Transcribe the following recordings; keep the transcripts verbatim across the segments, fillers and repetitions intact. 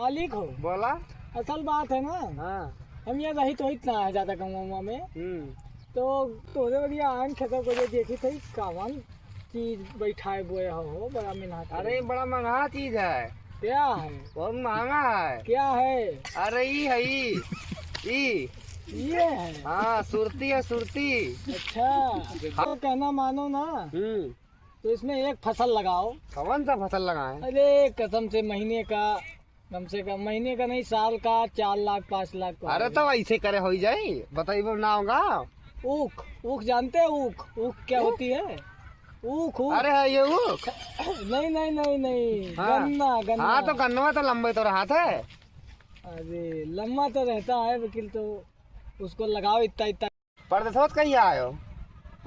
मालिक हो। बोला। असल बात है ना, हाँ। हम ये रही तो इतना है ज्यादा गाँव में। हम्म। तो तोरे बढ़िया आन खेतों को ये देखी थी, कावन चीज बैठाए बोए हो, हो, बड़ा मेहनत अरे, है। बड़ा महंगा चीज है। क्या है? बहुत महंगा है। क्या है? अरे, ई है, ई, ई। ये है? हाँ, सुरती है, सुरती। अच्छा, हाँ। तो कहना मानो ना, हम्म। तो इसमें एक फसल लगाओ। कौन सा फसल लगाएं? अरे, कसम से महीने का, कम से कम महीने का नहीं, साल का चार लाख, पाँच लाख का अरे, होगा। तो ऐसे करे हो जाई, बताइबो ना होगा। ऊख, ऊख जानते हैं ऊख? ऊख क्या ऊख? होती है? ऊख, ऊख। अरे, है ये ऊख? नहीं, नहीं, नहीं, नहीं, हाँ। गन्ना, गन्ना। हाँ, तो गन्नवा तो लंबे तो रहत है। अरे, लंबा तो रहता है, लेकिन तो उसको लगाओ इतना, इतना। परदेसवा से कहिया आयो?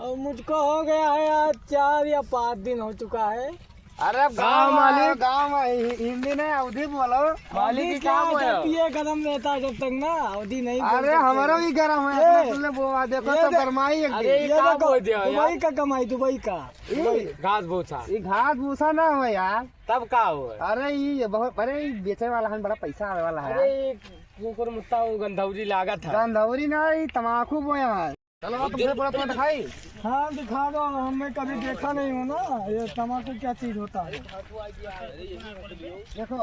अब मुझको हो गया है आज चार या पाँच दिन हो चुका है। अरे, अब गाँव गाँव में आयो, मालिक। गाँव में हि-, हिंदी नहीं, अवधी बोलो। मालिक, अवधी ये क्या क्या बोल रहे हो? जब ये गरम रहता है जब तक ना, अवधी नहीं बोल अरे, सकते। हमारा भी गरम है, ये, अपना तुमने बोआ, देखो ये तो दे-, गरमाई एक अरे, दिन। ये ये क्या देखो, बोल दिया यार? दुबई का कमाई, दुबई का। ई? घास भूसा। ई घास भूसा ना हो यार। तब का हो? अरे, ई बहुत, अरे, ई बेचे वाला है, बड़ा पैसा आवे वाला है अरे, यार। ई कुकुर मुत्ता वो गंधौरी लागत है। गंधौरी ना, ई तमाकू बोया है। चलो, आप तुमसे पूरा, पूरा दिखाई। हाँ, दिखा दो, हमें कभी देखा नहीं हो ना, ये तमाकू क्या चीज होता है। देखो।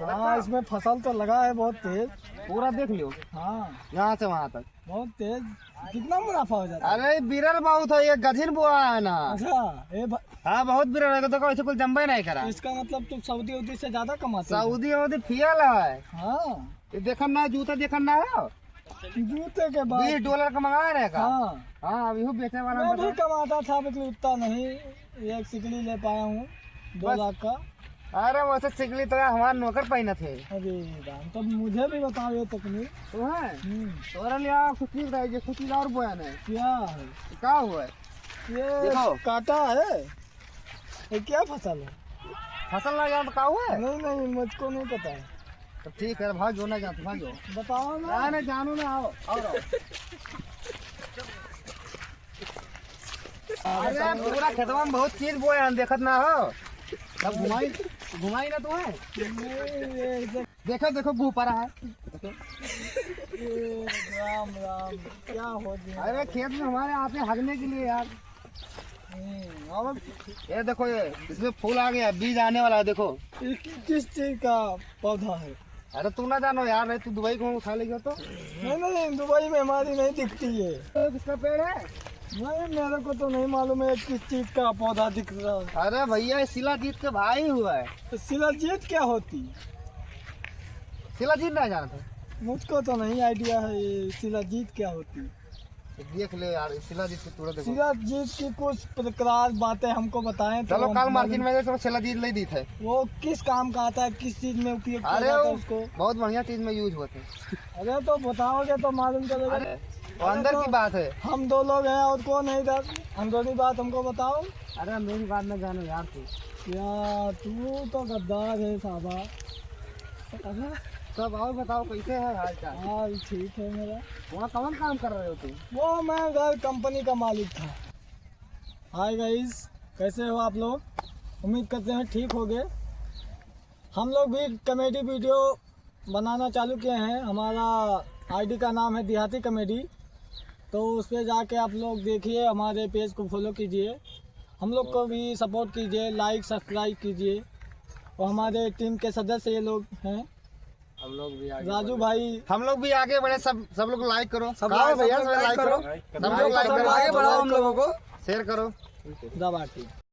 हाँ, इसमें फसल तो लगा है बहुत तेज। पूरा देख लियो। हाँ। यहाँ से वहाँ तक। बहुत तेज। कितना मुनाफा हो जाता है? अरे, बिरर बहुत है, ये गजिन बोआ है ना। अच्छा, ये भ- हाँ, बहुत बिरर है, देखो, ऐसे कुल जम्बे नहीं करा। इसका मतलब तुम सऊदी उदी से ज्यादा कमाते हो? सऊदी उदी फियल है। हाँ। ये देखन ना, जूता देखन ना हो। जूते के बाद बीस डॉलर का मंगा रहे का? हाँ। हाँ, अभी हूँ बेचे वाला मैं भी मतलब। कमाता था, लेकिन उतना नहीं, एक सिकड़ी ले पाया हूँ, दो बस। लाख का। अरे, वैसे सिकड़ी तो हमारे नौकर पहनत है। अरे राम, तब मुझे भी बताओ ये तकनीक। तो है? हम्म। तोरा ले आओ, खुशी बताइए, खुशी और बयान है। क्या है? क्या हुआ है? ये देखो। काटा है? ये क्या फसल है? फसल ना जान तो का हुआ है? नहीं, नहीं, मुझको नहीं पता है। तो ठीक है, भाग जो ना जान तो भाग जो। बताओ ना। ना, ना, जानो ना, आओ, आओ, आओ। अरे, पूरा खेतवा में बहुत चीज बोए हैं, देखत ना हो। तब घुमाई, घुमाई ना तुम्हें। नहीं, ये सब देखो, देखो, गुह पड़ा है। ये राम, राम, क्या हो गया? अरे, खेत में हमारे आते हगने के लिए यार। हम्म, और ये देखो, ये इसमें फूल आ गया, बीज आने वाला है, देखो। ये कि-, किस चीज का पौधा है? अरे, तू ना जानो यार, नहीं तू दुबई को उठा ले गया तो। नहीं, नहीं, दुबई में हमारी नहीं दिखती है। ये किसका पेड़ है? नहीं, मेरे को तो नहीं मालूम है किस चीज का पौधा दिख रहा है। अरे भैया, ये शिलाजीत के भाई हुआ है। तो शिलाजीत क्या होती? शिलाजीत नहीं जानते? मुझको तो नहीं आइडिया है ये शिलाजीत क्या होती। तो देख ले यार, शिलाजीत को तोड़ दे। शिलाजीत की कुछ प्रकार बातें हमको बताएं तो चलो, हम काल मार्केट मालूम में जाके शिलाजीत ले दी थे। वो किस काम का आता है, किस चीज में उपयोग किया अरे, जाता है वो उसको? बहुत बढ़िया चीज में यूज होते हैं। अरे, तो बताओगे तो मालूम चलेगा। अरे, वो अरे, अंदर तो की बात है। हम दो लोग हैं और कौन है इधर? अंदरूनी बात हमको बताओ। अरे, अंदरूनी बात ना जानो यार तू। यार, तू तो गद्दार है साहबा। अरे, तब और बताओ, कैसे है हाल चाल? हाल ठीक है मेरा। वहाँ कौन काम कर रहे हो तुम? वो मैं उधर कंपनी का मालिक था। हाय गाइस, कैसे हो आप लोग? उम्मीद करते हैं ठीक होगे। हम लोग भी कॉमेडी वीडियो बनाना चालू किए हैं। हमारा आईडी का नाम है देहाती कॉमेडी, तो उस पे जाके आप लोग देखिए, हमारे पेज को फॉलो कीजिए, हम लोग को भी सपोर्ट कीजिए, लाइक सब्सक्राइब कीजिए। और हमारे टीम के सदस्य ये लोग हैं, हम लोग भी आगे राजू बढ़े। भाई। हम लोग भी आगे बढ़े, सब, सब लोग लाइक करो। सब कहाँ लाइक, हो भैया, सब लोग सब लाइक लाइक करो। करो। सब लोग लाइक लाइक करो, करो। आगे बढ़ाओ हम लोगों को। शेयर करो। दबा के।